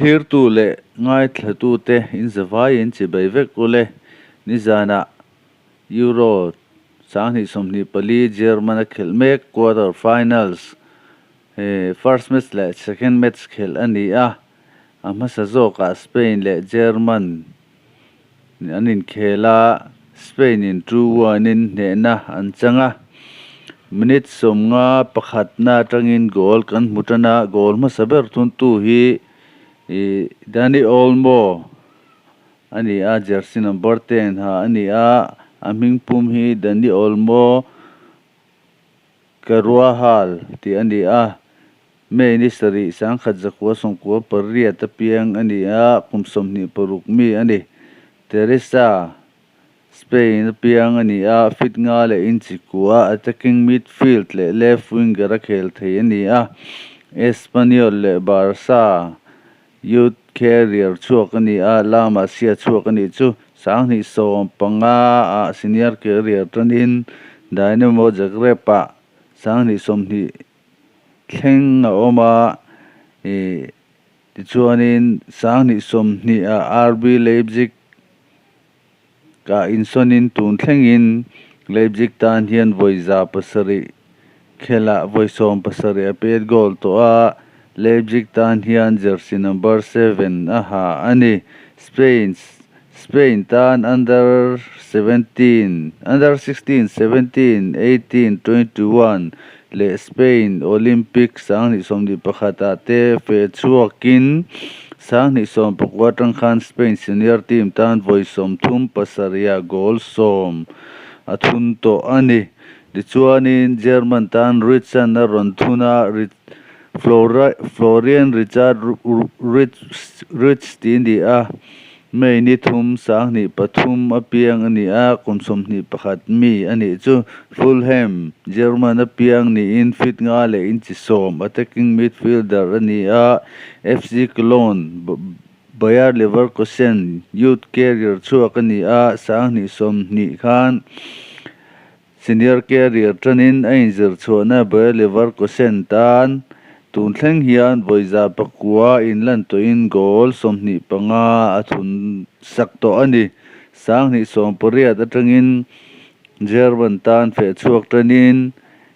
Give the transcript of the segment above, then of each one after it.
Thlirtu leh ngaithlatute in zavaiin chibai vek ule. Nizanah Euro 2024 German a khelh mek quarter finals first match leh second match khelh a ni a. A hmasa zawkah Spain leh German an inkhel a, Spain in 2-1 in hnehna an chang a. Minute 51 na atangin goal kan hmu tan a, goal hmasa ber thuntu hi Dani Olmo a ni a, jersey number 10 ha a ni a, a hming pum hi Dani Olmo Carvajal tih a ni a. May ni 7, 1998 a piang a ni a, kum 26 mi a ni. Teresa Spain a piang a ni a, feet 5 leh inch 9, attacking midfield leh left winger a khel thei a ni a. Espanyol leh Barca youth career chhuak a ni a, La Masia chhuak a nih chu. 2015 ah senior career tanin Dynamo Zagreb ah 2020 thleng a awm a, tichuanin 2020 ah RB Leipzig kah insawnin tun thlengin Leipzig tan hian vawi 700 khelah vawi 17 a pet goal tawh a, Leipzig tan hian jersey number 7 a ha a ni. Spain Spain tan under 17, under 16, 17, 18, 21 leh Spain Olympic 2021 ah te fe chhuakin 2019 atang khan Spain senior team tan vawi 37 ah goal 10 a thun tawh a ni. Tichuanin German tan Richard a rawn thun a, Florian Richard Ritz tih a ni a, May ni 3, 2003 a piang a ni a, kum 21 mi a nih chu. Fulham, German a piang niin feet 5 leh inch 10 attacking midfielder a ni a, FC Cologne, Bayer Leverkusen youth career chhuak a ni a, 2020 khan senior career tanin a inzir chhuahna Bayer Leverkusen tan tun thleng hian vawi 900 inlan tawhin goal 25 a thun sak tawh a ni. 2018 atangin German tan feh chhuak tanin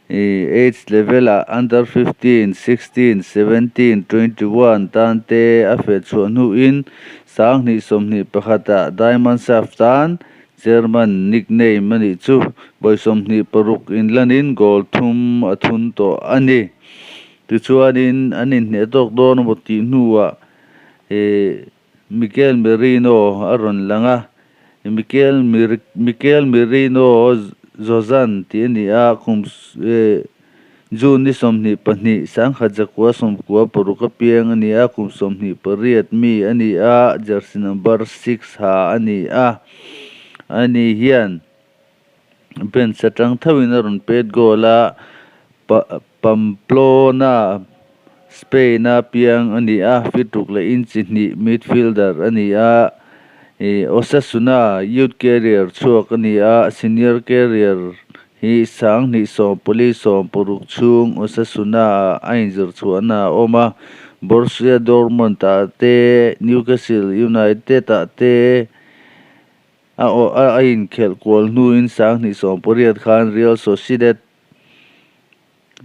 age level ah under 15, 16, 17, 21 tan te a feh chhuah hnuin 2021 ah Diamond Shaft tan German nickname a nih chu vawi 26 inlanin goal 3 a thun tawh a ni. Tichuanin an inhneh tawk dawn emaw tih hnuah Mikel Merino a rawn lang a, Mikel Mikel Merino Zozan tih a ni a, kum June ni 22, 1996 a piang a ni a, kum 28 mi a ni a, jersey number 6 ha a ni a. Ani hian bench atang thoin a rawn pet goal a, Pamplona, Spain a piang a ni a, feet 6 leh inch 2 midfielder a ni a, Osasuna youth career chhuak a ni a, senior career hi 2014 chhung Osasuna ah a inzir chhuahna a awm a, Borussia Dortmund ah te, Newcastle United ah te a inkhelh kual hnuin 2018 khan Real Sociedad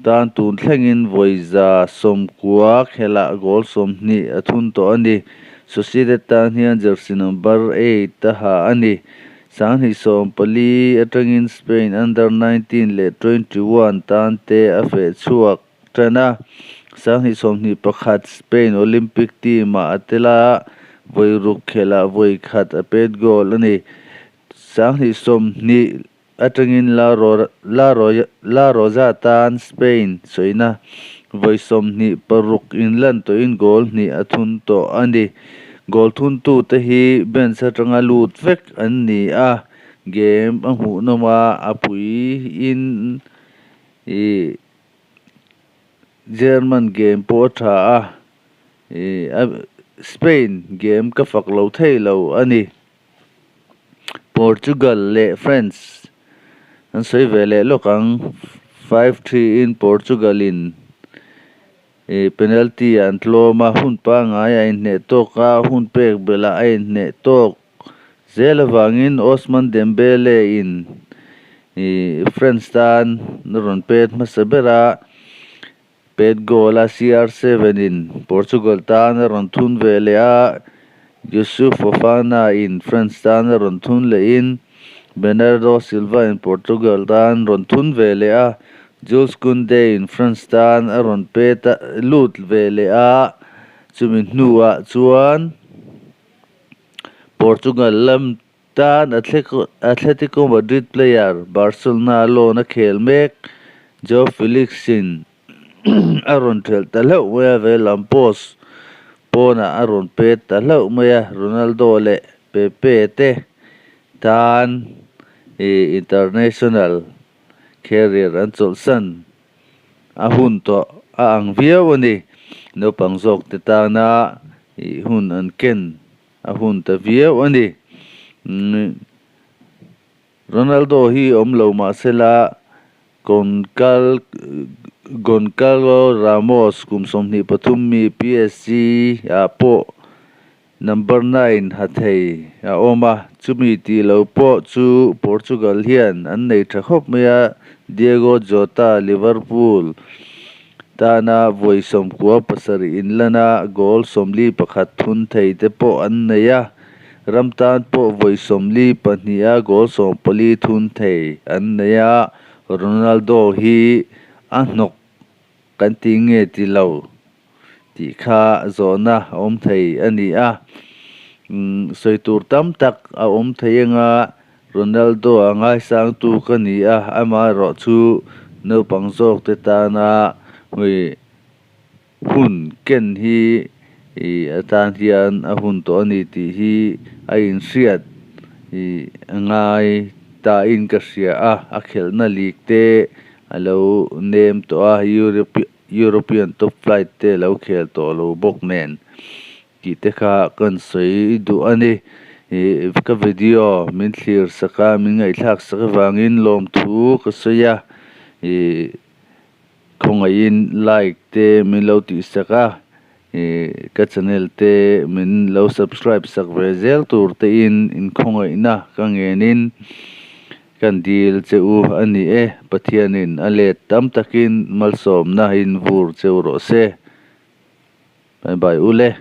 tan tun thlengin vawi 90 khelah goal 20 a thun tawh a ni. Sociedad tan hian jersey number 8 a ha a ni. 2014 atangin Spain under 19 leh 21 tan te a feh chhuak tan a. 2021 Spain Olympic team ah a tel a, vawi 6 khelah vawi 1 a pet goal a ni. 2020 atangin La Roja tan Spain sawina vawi 26 inlan tawhin goal 2 a thun tawh a ni. Goal thuntu te hi bench atanga lut vek an ni a, game a hmuhnawm a, a pui in German game pawh a tha a, Spain game ka fak lo thei lo a ni. Portugal leh France an sawi ve leh lawk ang, 5-3 in Portugal in. Ih penalty ah an tlawm a, hun pangngai a inhneh tawk a, hun pek belh ah a inhneh tawk zel avangin Ousmane Dembele in ih France tan a rawn pet hmasa ber a, pet goal a CR7 in Portugal tan a rawn thun ve leh a, Youssouf Fofana in France tan a rawn thun lehin Bernardo Silva in Portugal tan rawn thun ve leh a, Jules Kounde in France tan a rawn pet a lut ve leh a, chumi hnuah chuan Portugal lam tan Atletico Madrid player Barcelona loan a khel mek Joao Felix in a rawn thelh ta hlauh mai a, veilam post pawnah a rawn pet ta hlauh mai a, Ronaldo leh Pepe te tan ih international career an chawlhsan a hun tawh a ang viau a ni, naupang zawk te tana ih hun an ken a hun ta viau a ni. Ronaldo hi awm lo mah sela Goncalo Ramos kum 23 mi PSG ah pawh number 9 ha thei a awm a, chumi tih lo pawh chu Portugal hian an nei tha khawp mai a, Diego Jota Liverpool tana vawi 97 inlan a, goal 41 thun thei te pawh an nei a. Ram tan pawh vawi 42 a goal 14 thun thei an nei a, Ronaldo hi a hnawk kan ti nge ti lo tih kha zawhna a awm thei a ni a. Sawi tur tam tak a awm thei anga Ronaldo a ngaisangtu ka ni a, amaherawh chu naupang zawk te tana hmui Hun ken hi ih atan hian a hun tawh a ni tih hi a inhriat ih a ngai ta in ka hria a, a khelhna league te a lo nem tawh a, European top flight te a lo khel tawh lo bawk nen tih te kha kan sawi duh a ni. Ih ka video min thlir sak a, min ngaihthlak sak avangin lawmthu ka sawi a, ih. Khawngaihin like te min lo tih sak a, ih ka channel te min lo subscribe sak ve zel tur te in inkhawngaihna ka ngenin kan dil che u a ni e, Pathianin a let tam takin malsawmna in vur cheu rawh se. Bye bye ule.